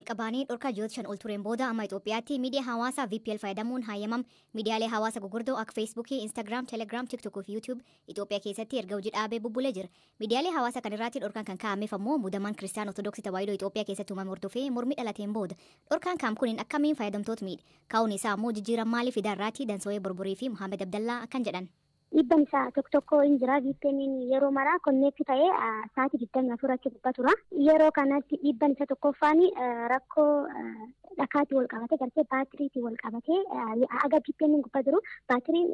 Qabaanii dhorkaa ji'oota 5 ol tureen booda amma Itoophiyaatti miidiyaa hawaasaa VPN fayyadamuun hayyamam. Miidiyaalee hawaasaa gurguddoo akka Feesbuukii, Instagram, Telegram, TikTok fi YouTube Itoophiyaa keessatti erga hojii dhaabee bubbulee jira. Miidiyaalee hawaasaa kan irratti dhorkaan kan kaa'ameef ammoo muudamaan Kiristiyaana Ortodoksii Tawaahidoo Itoophiyaa keessatti uumame hordofee mormii dhalateen booda. Dhorkaan kaam kuniin akkamiin fayyadamtoota miidhe? Kaa'uun isaa ammoo jijjiirama maalii fidaa irraatti Dansooyee Borborii fi Muhammad Abdallaa akkan jedhan. Dhiibban isaa tokko tokko hin jira. VPN yeroo maraa connect ta'ee sa'aatii 24 achi gubbaa tura. Yeroo kanatti dhiibban isa tokkoffaan rakkoo dhakaatii wal qabate, gartee baatiriitii wal qabate. Aga VPN gubbaa jiru baatiriin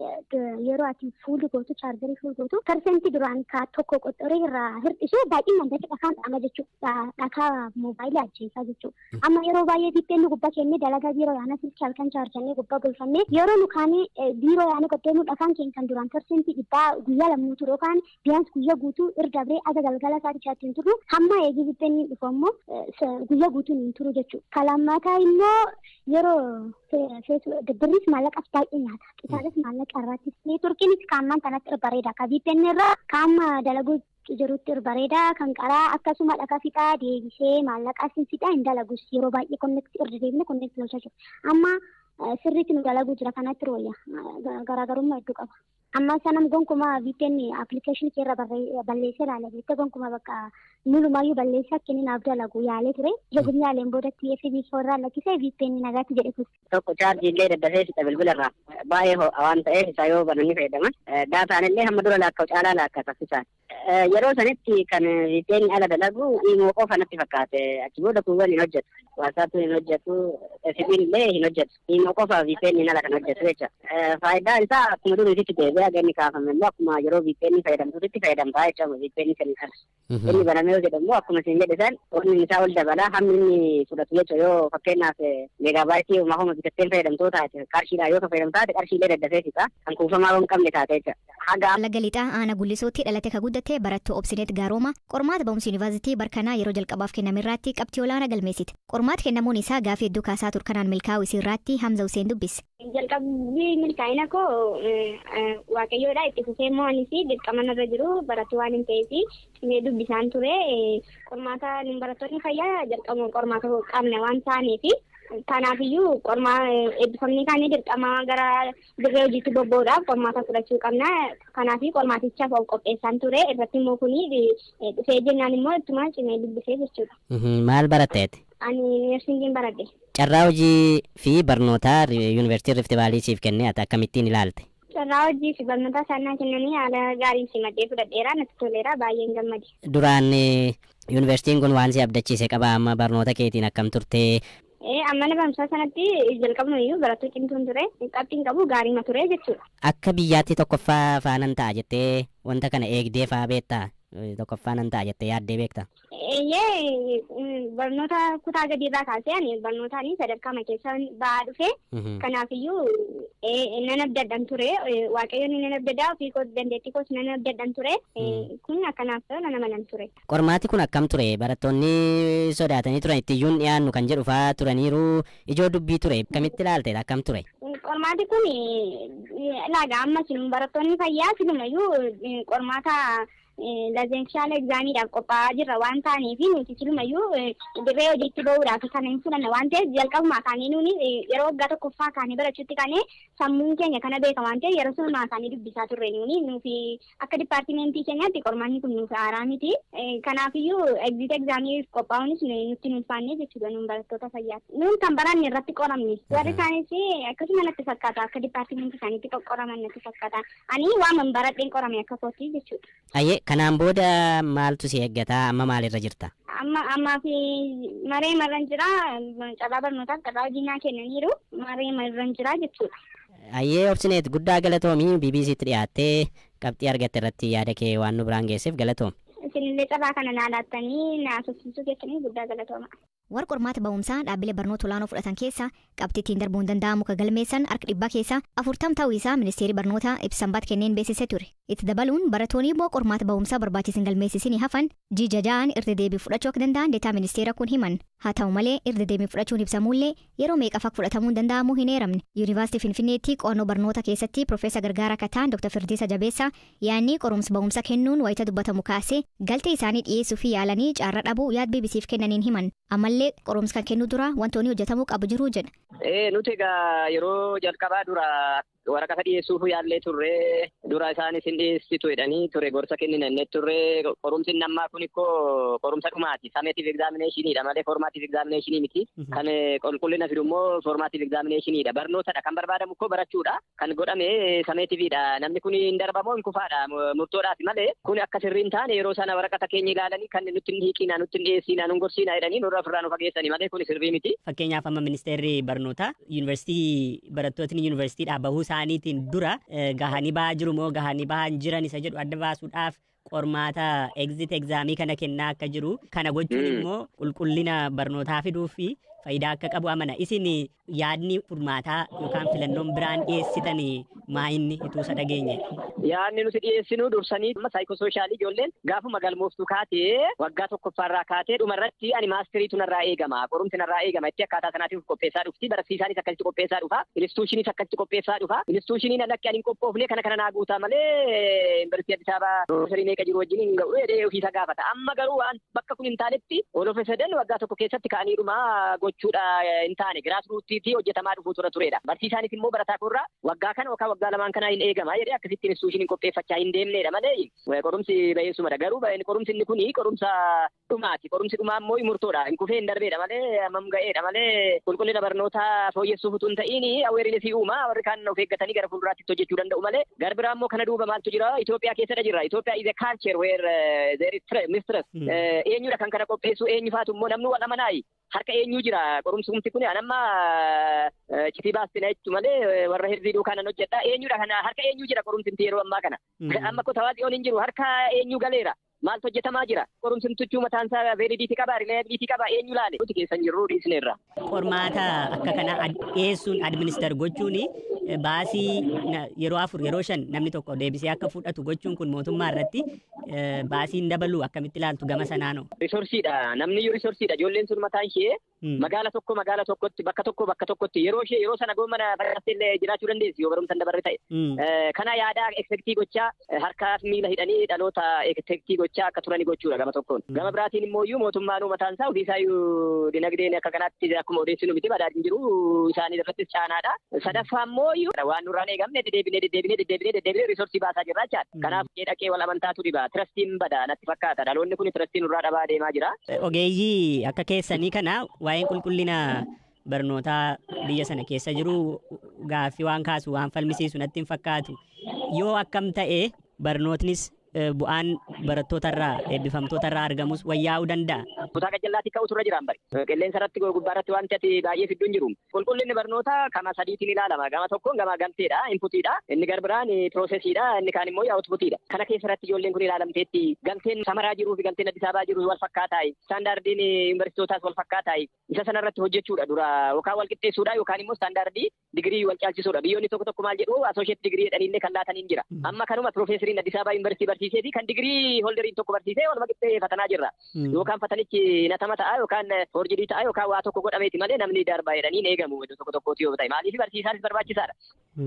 yeroo ati full gootu, chaarjarii full gootu, persentii duraan ka tokko qoxxoree irraa hir'isu baay'inaan dafee dhakaan dhama jechuudha. Dhakaa moobaayilii ajjeesaa jechuudha. Amma yeroo baay'ee VPN gubbaa kennee dalagaa biiroo yaana silkii halkan chaarjannee gubbaa bulfannee yeroo nu kaanee biiroo yaana qottee dhakaan keenya kan duraan 100% guyyaa 2 turu yookaan biyyaans guyyaa guutuu irra dabree aga galgala sa'aatii 6 hin turru, hamma eegii VPN dhufu ammoo guyyaa guutuun hin turu jechuudha. Kalammataa immoo yeroo birris maallaqas baay'ee nyaata. Qisaanis maallaqa irratti. Neetworkiinis kaammaan kanatti irra bareeda. Ka VPN irra kaamma dalaguu jirutti irra bareeda. Kan qaraa akkasuma dhaka fixaa deebisee maallaqas hin fixaa, hin dalagus, yeroo baay'ee connect irra deebine connect gochaa jiru. Amma sirriitti nu dalaguu jira, kanatti wayya, garaagarummaa hedduu qaba. Amma sanam gonkumaa VPN application irra balleessee ilaala jettee gonkumaa bakka nulumaayyuu balleessee akka inni naaf dalagu yaalee ture. Eegumni yaaleen boodatti FB irraa lakkisee VPN nagaatti jedhe kun. Tokko chaarjii illee daddafee fixa, bilbila irraa baay'ee ho'a waan ta'eef isaa yoo bananii fayyadaman daataan illee hamma dura laakka'u caalaa laakka saffisaan. Yeroo sanitti kan VPN ala dalagu Imo qofa natti fakkaate, achi booda kuuwwan hin hojjetu. WhatsApp hin hojjetu, FB illee hin hojjetu. Imo qofa VPN ala kan hojjetu jecha. Faayidaan isaa akkuma duriititti deebi'ee haga inni kaafame immoo akkuma yeroo VPN fayyadamtuutti fayyadamtaa jecha VPN kan ala. Inni banamee yoo jedhamu akkuma isin jedhe san onni isaa ol dabala, hammi inni fudhatu jecha. Yoo fakkeenyaaf meegaabaayitii homaa bitatteen fayyadamtoo taate, qarshiidhaan yoo fayyadamtu taate, qarshiilee daddafee fixa, kan kuufamaa hin qabne taate jecha. Haga Wallagga Lixaa aanaa Gullisootti dhalate ka guddatte barattuu Obsineet Gaarooma qormaata ba'umsa yuunivarsiitii barkanaa yeroo jalqabaaf kennamerraatti qabxii olaanaa galmeessite. Qormaata kennamuun isaa gaafii hedduu kaasaa ture kanaan milkaa'uu isiirraatti Hamza Hussein dubbise. Jalqabbii milkaa'ina koo Waaqayyoodha. Itti fufee immoo anis dirqama narra jiru barattuu waan hin ta'eef cimee dubbisaan ture. Qormaata barattoonni fayyaa jalqabuma qormaata qabna waan ta'aniif, kanaafiyyuu qormaa eebbifamni kaanii dirqama gara dirree hojiitti bobba'uudhaaf qormaata fudhachuu qabna. Kanaaf qormaatichaaf of qopheessaan ture. Irratti immoo kuni dhufee jennaan immoo ittuma cimee dubbisee jechuudha. Maal baratteeti? Ani nursing baradhe. Carraa hojii fi barnootaa Yuunivarsiitii Rift Valley siif kennee ati akkamittiin ilaalte? Carraa hojii fi barnoota isaan naa kennanii haala gaariin simadhee fudhadheera, natti toleera, baay'een gammade. Duraan yuunivarsiitiin kun waan si abdachiise qaba, amma barnoota keetiin akkam turtee? Amma mana barumsaa sanatti jalqabuma iyyuu barattuu cimtuun ture. Qabxiin qabu gaariima ture jechuudha. Akka biyyaatti tokkoffaa faanan ta'a jettee wanta kana eegdee faa beektaa? Tokkoffaa nan ta'a jettee yaaddee beektaa? Eeyyee, barnoota kutaa gadiirraa kaasee ani barnootaan sadarkaa keessa ba'aa dhufe. Kanaafiyyuu nan abdadhan ture. Waaqayyoon nan abdadhaa, ofii koo dandeettii koos nan abdadhan ture. Kun akkanaaf ta'u nan amanan ture. Qormaati kun akkam ture? Barattoonni sodaatanii turan, ittiyyuun dhiyaannu kan jedhu faa turaniiru, ijoo dubbii ture. Akkamitti ilaalte, akkam ture? Qormaati kun laaga amma sinum barattoonni fayyaa silumayyuu qormaata licensure examiidhaaf qophaa'aa jirra waan ta'aniif, nuti silumayyuu dirree hojiitti bahuudhaaf kan hin fudhanne waan ta'eef, jalqabumaa kaanii nuuni yeroo waggaa tokkoffaa kaanii barachuutti kaanee sammuun keenya kana beeka waan ta'eef, yeroo sunumaa kaanii dubbisaa turre. Nuuni nuufi akka dipaartimentii keenyaatti qormaanni kun nuuf haaraa miti. Kanaafiyyuu exit examiif qophaa'uunis nutti hin ulfaanne jechuudha nuun barattoota fayyaatti. Nuun kan baranne irratti qoramne. Warri isaanis akkasuma natti fakkaata, akka dipaartimentii isaaniitti qoqqoraman natti fakkaata. Ani waaman baradheen qorame akka kootii jechuudha. Ayyee, kanaan booda maaltu si eeggataa? Amma maalirra jirta? Amma ammaa fi maree marran jira, carraa barnootaaf carraa hojii naa kennaniiru, maree marran jira jechuudha. Ayyee Obsineet, guddaa galatoomii, BBCtti dhiyaattee qabxii argatte irratti yaada kee waan nu biraan geesseef galatoom. Isinillee carraa kana naa laattanii naa sochiisuu keessanii guddaa galatooma. Warra qormaata ba'umsaa dhaabbilee barnoota olaanoo fudhatan keessa qabxii ittiin darbuun danda'amu ka galmeessan harka 100% keessaa 40 ta'uu isaa ministeerri barnootaa ibsa Sanbaat kenneen beeksisee ture. Itti dabaluun barattoonni immoo qormaata ba'umsaa barbaachisan galmeessisinii hafan ji'a 6n irra deebii fudhachuu akka danda'an deetaa ministeera kun himan. Haa ta'u malee irra deebii fudhachuun ibsamuullee yeroo meeqaaf akka fudhatamuun danda'amu hin eeramne. Yuunivarsiitii Finfinneetti qo'annoo barnoota keessatti Profeesar Gargaaraa Kataan Dr. Firdiisa Jabeessaa yaadni qorumsa ba'umsa kennuun wayita dubbatamu kaasee galtee isaanii dhiyeessuu fi yaalanii carraa dhabuu yaad BBCf kennaniin himan. Ammallee Ammallee qorumsa kan kennu dura wantoonni hojjetamuu qabu jiru jedha. Nuti egaa yeroo jalqabaa dura waraqata dhiyeessuuf yaallee turre, dura isaanis hin dhiyeessitu jedhanii ture, gorsa kenninannee turre. Qorumsi ammaa kun ikkoo qorumsa dhumaati. Summative examinationiidha malee formative examinationii miti. Kan qulqullina fidu immoo formative examinationiidha. Barnootadha kan barbaadamu ikkoo barachuudha. Kan godhame summativeidha. Namni kun hin darbamoo hin kufaadha murtoodhaaf malee kun akka sirrii hin taane yeroo sana waraqata keenya ilaalanii kan nutti hin hiiqinaa, nutti hin dhiyeessinaa, nun gorsiinaa jedhanii nurra ofirraa nu fageessanii malee kun sirrii miti. Fakkeenyaaf, amma ministeerri barnootaa yuunivarsiitii barattootni yuunivarsiitiidhaa bahuu isaaniitiin dura gahanii bahaa jiru moo gahanii bahaa hin jiran isa jedhu adda baasuudhaaf qormaata exit examii kana kennaa akka jiru, kana gochuun immoo qulqullina barnootaa fiduu fi faayidaa akka qabu amana. Isin yaadni furmaataa yookaan filannoon biraan dhiyeessitan maa inni ituu isa dhageenye? Yaadni nuti dhiyeessinu, dursanii amma psychosocialii ijoolleen gaafuma galmooftu kaatee, waggaa tokkoffaarraa kaatee dhumarratti ani masteriitu narraa eegama, qorumsi narraa eegama itti akkaataa sanaatiif qopheessaa dhufti. Barsiisaanis akkasitti qopheessaa dhufa, institutioniis akkasitti qopheessaa dhufa. Institutioniin alakki ani hin qophoofne kana kana naa guutaa malee Yuunivarsiitii Addis Ababaa piroofesarii meeqa jiru wajjin hin ga'u jedhee ofiisa gaafata. Amma garuu waan bakka kun hin taanetti all of a sudden waggaa tokko keessatti ka'aniidhuma gochuudha hin taane, grassrootiitii hojjetamaa dhufuu tura turedha. Barsiisaanis immoo barataa koorraa waggaa kana yookaan waggaa 2n kana hin eegama jedhee akkasitti institutioniin qopheeffachaa hin deemnedha malee qorumsi ba'eessumadha. Garuu qorumsi inni kuni qorumsa dhumaati. Qorumsi dhumaa immoo murtoodha. Hin kufee hin darbeedha malee hammam ga'eedha malee qulqullina barnootaa fooyyessuuf utuu hin ta'iin awarenessii uumaa, warri kaan of eeggatanii gara fuulduraatti hojjechuu danda'u malee. Gara biraa immoo kana duuba maaltu jira? Itoophiyaa keessadha jirra. Itoophiyaa is a culture where there is mistrust. Eenyudha kan kana qopheessu? Eenyu faatu immoo namni wal amanaayi? Harka eenyu jira qorumsumti kun? Anamma citii baastina jechu malee warra hirzii duukaa nan hojjedha. Eenyudha kana, harka eenyu jira qorumsimti yeroo ammaa kana? Amma ko tawaasi'oon hin jiru, harka eenyu galeera? Maaltu hojjetamaa jira? Qorumsimtichuu mataan isaa validity qaba, reliability qaba? Eenyu laale? Nuti keessan jirru dhiisneerra. Qormaata akka kana dhiyeessuun, administer gochuun, baasii yeroo afur, yeroo shan namni tokko deebisee akka fudhatu gochuun kun mootummaa irratti baasiin dabalu akkamitti ilaaltu gama sanaanoo? Resourceiidha. Namni iyyuu resourceiidha. Ijoolleen sun mataan ishee magaala tokko magaala tokkotti, bakka tokko bakka tokkotti, yeroo ishee yeroo sana goomana facaaste illee jiraachuu dandeessi yoo barumsa hin dabarre ta'e. Kana yaadaa expectii gochaa, harkaaf miila hidhanii dhaloota expectii gochaa akka turani gochuudha gama tokkoon. Gama biraatiin immoo iyyuu mootummaan mataan isaa ofii isaa iyyuu dinagdeen akka kanaatti akkuma odeessinu miti, badhaadhin jiru isaanii irrattis caanaadha. Sadaffaa immoo iyyuu waan nurraan eegamne deddeebinee deddeebinee deddeebinee deddeebinee resourceii baasaa jirra jechaadha. Kanaaf dhaqee wal amantaatu dhiba. Trustiin bada natti fakkaata. Dhaloonni kun trustii nurraa dhabaa deemaa jira. Ogeeyyii akka keessanii kana waa'een qulqullina barnootaa biyya sana keessa jiru gaaffii waan kaasu, waan falmisiisu natti hin fakkaatu. Yoo akkam ta'e barnootnis bu'aan barattootarraa, eebbifamtootarraa argamus wayyaa'uu danda'a. Kutaa qajellaatti ka'utu irra jiraan bari. Qilleensa irratti, gubbaa irratti wanti ati baay'ee fidduu hin jiru. Qulqullinni barnootaa kama sadiitiin ilaalama. Gama tokkoon gama galteedha, inputiidha. Inni gar biraan processiidha, inni kaan immoo outputiidha. Kana keessa irratti ijoolleen kun ilaalamteetti, galteen Samaraa jiruu fi galteen Addis Ababaa jiru wal fakkaataayi. Standardiin yuunivarsiitootaas wal fakkaataayi. Isa sana irratti hojjechuudha dura, yookaan wal qixxeessuudha yookaan immoo standardii digirii wal caalchisuudha. Biyyoonni tokko tokko maal jedhu, associate degree jedhanii illee kan laataniin jira. Amma kanuma piroofeesariin Addis Ababaa Yuunivarsiitii barsiisee fi kan degree holderiin tokko barsiisee waluma qixxee fatanaa jirra. Yookaan fatanichi natama ta'a yookaan forgedii ta'a yookaan waa tokko godhameeti malee namni darba jedhanii hin eegamu iddoo tokko tokkooti yoo ta'e. Maaliif? Barsiisaanis barbaachisaadha.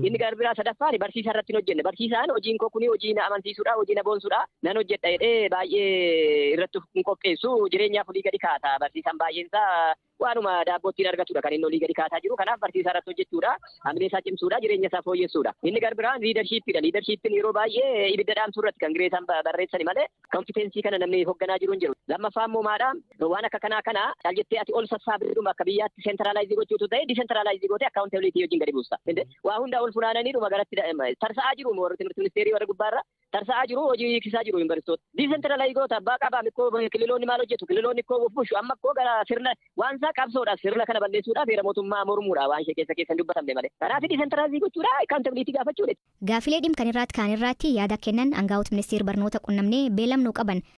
Inni gara biraa sadaffaan barsiisaa irratti hin hojjenne. Barsiisaan hojiin koo kuni hojii na amansiisuudha, hojii na boonsuudha, nan hojjedha jedhee baay'ee irratti hin qopheessu, jireenyaaf olii gadi kaata. Barsiisaan baay'een isaa waanuma daabboo ittiin argatudha kan inni olii gadi kaataa jiru. Kanaaf barsiisaa irratti hojjechuudha. Hamilee isaa cimsuudha, jireenya isaa fooyyessuudha. Inni gara biraan leadershipiidha. Leadershipiin yeroo baay'ee ibidda dhaamsuu irratti kan gireesaan barreessani malee competency kana namni hoogganaa jiru hin jiru. Lammaffaa immoo maadha, waan akka kanaa kana caal jettee ati ol sassaabduma akka biyyaatti centralize gochuutu ta'e, decentralize gootee accountability wajjin gadi buusta. Waa hunda ol funaananii dhuma garatti tarsa'aa jiru, warri timirti ministeerii warra gubbaarra tarsa'aa jiru, hojii hiiksisaa jiru yuunivarsiitoota. Decentralize goota abbaa qabaa mikkoo kililoonni maal hojjetu, kililoonni koo bushu amma koo gara sirna waan isaa qabsoodhaaf, sirna kana balleessuudhaaf, heera mootummaa mormuudha waan ishee keessa keessa hin dubbatamne malee. Kanaaf decentralize gochuudha, accountability gaafachuudha. Gaafilee dhimma kan irratti kaan irratti yaada kennan aangaa'ota ministeera barnoota qunnamnee beelamnuu qaban.